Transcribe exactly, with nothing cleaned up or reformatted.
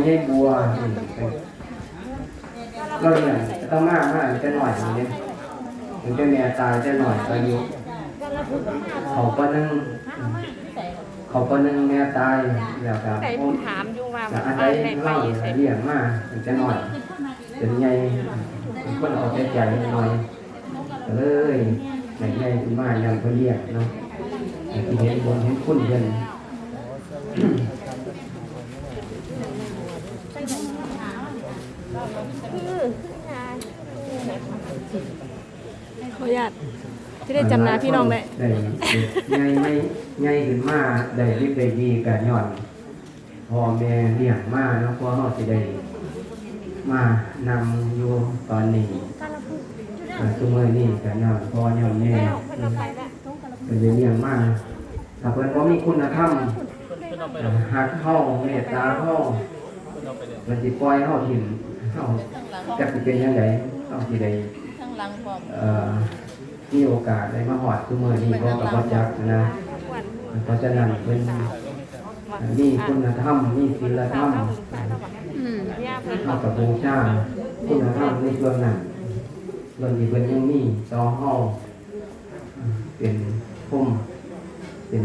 ยายบัวนี่ เราเลี้ยงอาตมามาตั้งแต่น้อยนี่เด้ ตั้งแต่แม่ตายแต่น้อยอายุ เขาปหนึ่ง เขาปหนึ่งแม่ตาย แล้วก็ แต่ผมถามอยู่ว่า แล้วอันใด บ้านได้ไป เล่า อยู่ไส เลี้ยงมาตั้งแต่น้อย จนใหญ่ เป็นคนเอาใจใส่หน่อย ก็เลยได้ใหญ่ขึ้นมาย้อนเพิ่นเลี้ยงเนาะ ที่เห็นบุญเห็นคุณเพิ่น ขออนุญาต ที่ได้จำหน้าพี่น้องได้ ได้ ใหญ่ไม่ ใหญ่ขึ้นมาได้ดีได้ดีก็ย้อนพ่อแม่เลี้ยงมาเนาะ พวกเฮาสิได้มานั่งอยู่ตอนนี้ อ่า ซุมื้อนี้ก็ย้อนพ่อย้อนแม่ เพิ่นได้เลี้ยงมา ถ้าเพิ่นบ่มีคุณธรรม หักเฮา เมตตาเฮา เพิ่นสิปล่อยเฮาถิ่ม เฮาจักสิเป็นจั่งใด เฮาสิได้ ทั้งหลังพร้อม เอ่อ มีโอกาสได้มาฮอดซุมื้อนี้ บ่ก็บ่จักนะ เพราะฉะนั้นเพิ่นมีคุณธรรม มีศีลธรรม อืม เฮาก็บูชาคุณธรรมในส่วนนั้น ส่วนที่เพิ่นยังมีต่อเฮา เป็นภูมิ เป็น